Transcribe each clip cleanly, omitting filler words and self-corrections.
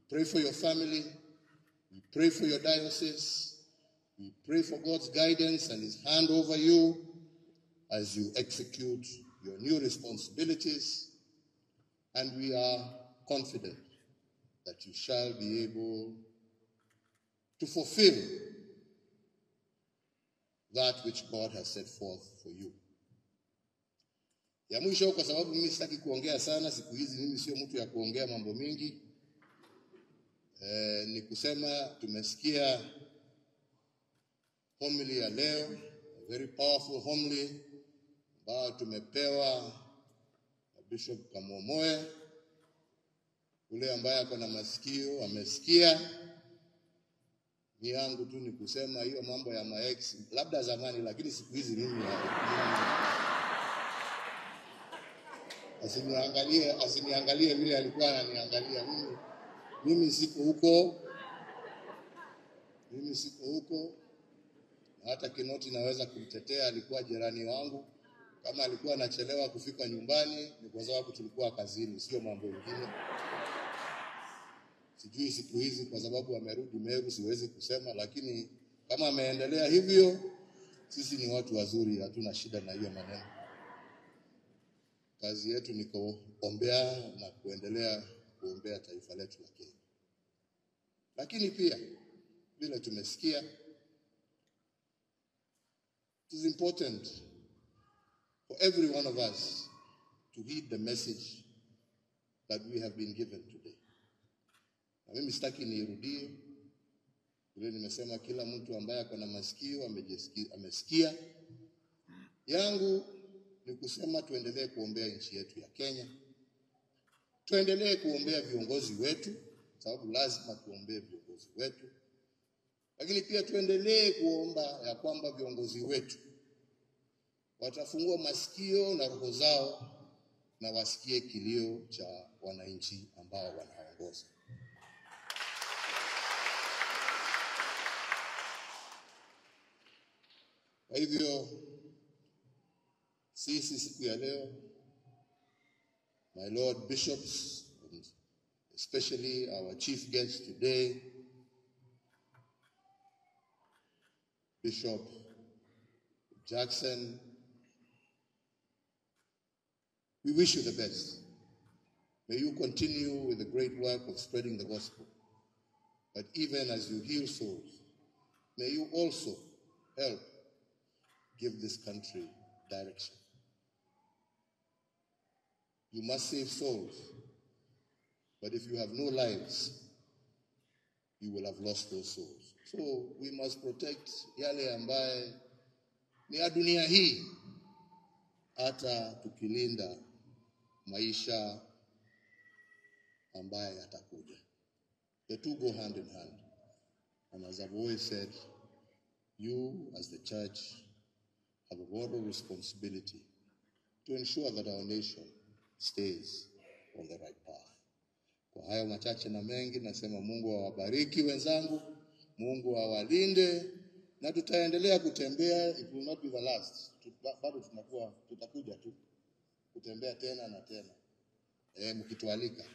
pray for your family, we pray for your diocese, we pray for God's guidance and his hand over you as you execute your new responsibilities, and we are confident that you shall be able to fulfill that which God has set forth for you. Ya mwisho, kwa sababu mimi sitaki kuongea sana siku hizi, mimi sio mtu ya kuongea mambo mingi. Ni kusema tumesikia homily ya leo, a very powerful homily ambayo tumepewa na Bishop Kamomoe. Ule ambaye ako na masikio amesikia. Ni yangu tu ni kusema hiyo mambo ya maex labda zamani, lakini siku hizi mimi asiniangalie vile alikuwa ananiangalia mimi. Mimi siko huko. Mimi siko huko. Na hata Kinoti naweza kumtetea, alikuwa jirani wangu. Kama alikuwa anachelewa kufika nyumbani ni kwa sababu tulikuwa kazini, sio mambo mengine. Sijui siku hizi kwa sababu amerudi Meru siwezi kusema, lakini kama ameendelea hivyo, sisi ni watu wazuri, hatuna shida na hiyo maneno. Kazi yetu ni kuombea na kuendelea kuombea taifa letu la Kenya. Lakini pia vile tumesikia, it is important for every one of us to heed the message that we have been given today. Na mimi sitaki nirudie vile nimesema, kila mtu ambaye ako na masikio amesikia. Yangu ni kusema tuendelee kuombea nchi yetu ya Kenya. Tuendelee kuombea viongozi wetu, sababu lazima tuombee viongozi wetu. Lakini pia tuendelee kuomba ya kwamba viongozi wetu watafungua masikio na roho zao na wasikie kilio cha wananchi ambao wanaongoza. Kwa hivyo sisi siku ya leo, my Lord Bishops, and especially our chief guest today, Bishop Jackson, we wish you the best. May you continue with the great work of spreading the gospel. But even as you heal souls, may you also help give this country direction. You must save souls, but if you have no lives, you will have lost those souls. So we must protect yale ambaye ni ya dunia hii, hata tukilinda maisha ambaye yatakuja. The two go hand in hand. And as I've always said, you as the church have a moral responsibility to ensure that our nation stays on the right path. Kwa hayo machache na mengi, nasema Mungu awabariki wenzangu, Mungu awalinde, na tutaendelea kutembea. It will not be the last. Bado tutakuja tu kutembea tena na tena. Mkitualika.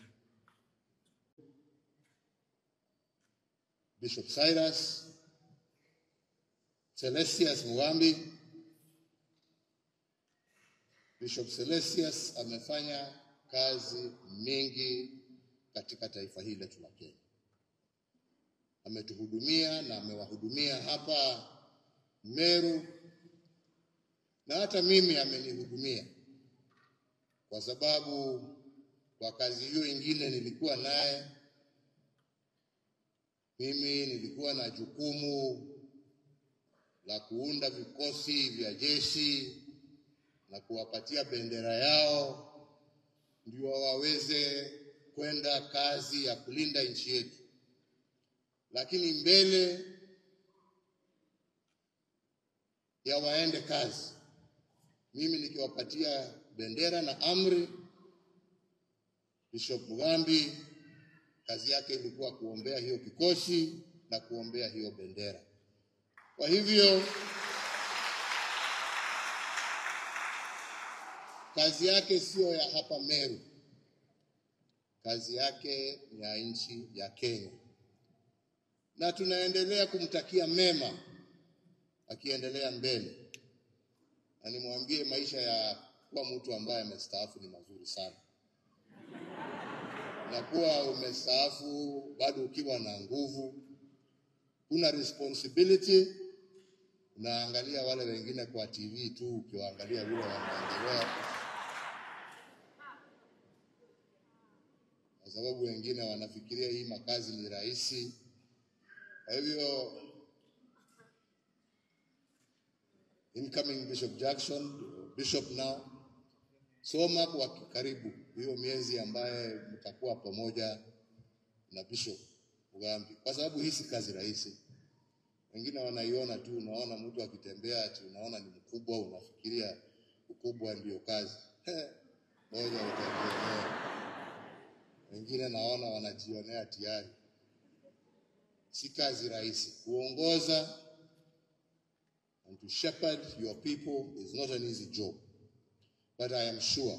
Bishop Cyrus, Celestius Mugambi. Bishop Celestius amefanya kazi mingi katika taifa hili letu la Kenya. Ametuhudumia na amewahudumia hapa Meru, na hata mimi amenihudumia, kwa sababu kwa kazi hiyo ingine nilikuwa naye, mimi nilikuwa na jukumu la kuunda vikosi vya jeshi na kuwapatia bendera yao ndio waweze kwenda kazi ya kulinda nchi yetu. Lakini mbele ya waende kazi, mimi nikiwapatia bendera na amri, Bishop Mugambi kazi yake ilikuwa kuombea hiyo kikosi na kuombea hiyo bendera. Kwa hivyo kazi yake sio ya hapa Meru. Kazi yake ni ya nchi ya Kenya, na tunaendelea kumtakia mema akiendelea mbele. Na nimwambie maisha ya kuwa mtu ambaye amestaafu ni mazuri sana, na kuwa umestaafu bado ukiwa na nguvu, una responsibility, unaangalia wale wengine kwa TV tu, ukiwaangalia vile wanaendelea, kwa sababu wengine wanafikiria hii makazi ni rahisi. Kwa hivyo incoming Bishop Jackson, Bishop now, soma kwa karibu hiyo miezi ambaye mtakuwa pamoja na Bishop Mugambi, kwa sababu hii si kazi rahisi. Wengine wanaiona tu, unaona mtu akitembea ati unaona ni mkubwa, unafikiria ukubwa ndio kazi. Moja utajionea. Wengine naona wanajionea tayari. Si kazi rahisi. Kuongoza and to shepherd your people is not an easy job. But I am sure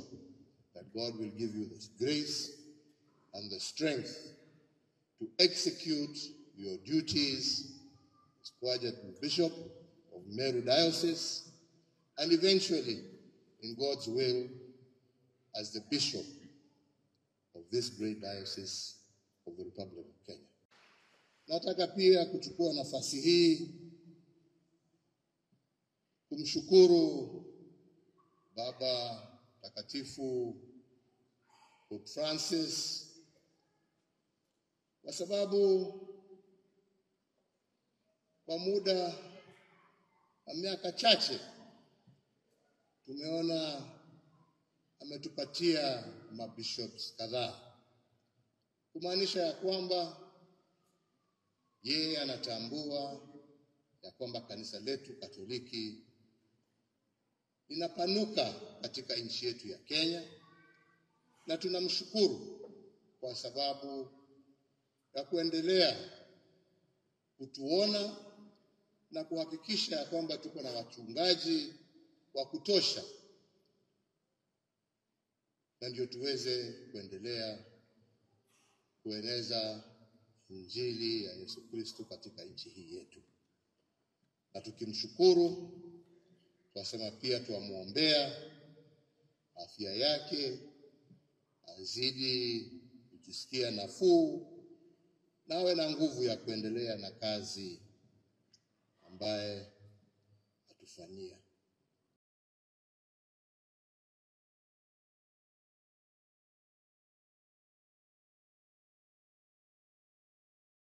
that God will give you the grace and the strength to execute your duties as Coadjutor Bishop of Meru Diocese, and eventually, in God's will, as the Bishop of this great diocese of the Republic of Kenya. Nataka pia kuchukua nafasi hii kumshukuru Baba Mtakatifu Pope Francis kwa sababu kwa muda wa miaka chache tumeona ametupatia mabishops kadhaa, kumaanisha ya kwamba yeye anatambua ya kwamba kanisa letu Katoliki linapanuka katika nchi yetu ya Kenya, na tunamshukuru kwa sababu ya kuendelea kutuona na kuhakikisha ya kwamba tuko na wachungaji wa kutosha, na ndio tuweze kuendelea kueneza Injili ya Yesu Kristo katika nchi hii yetu. Na tukimshukuru, tunasema pia tuamuombea afya yake, azidi kujisikia nafuu na awe na nguvu ya kuendelea na kazi ambaye atufanyia.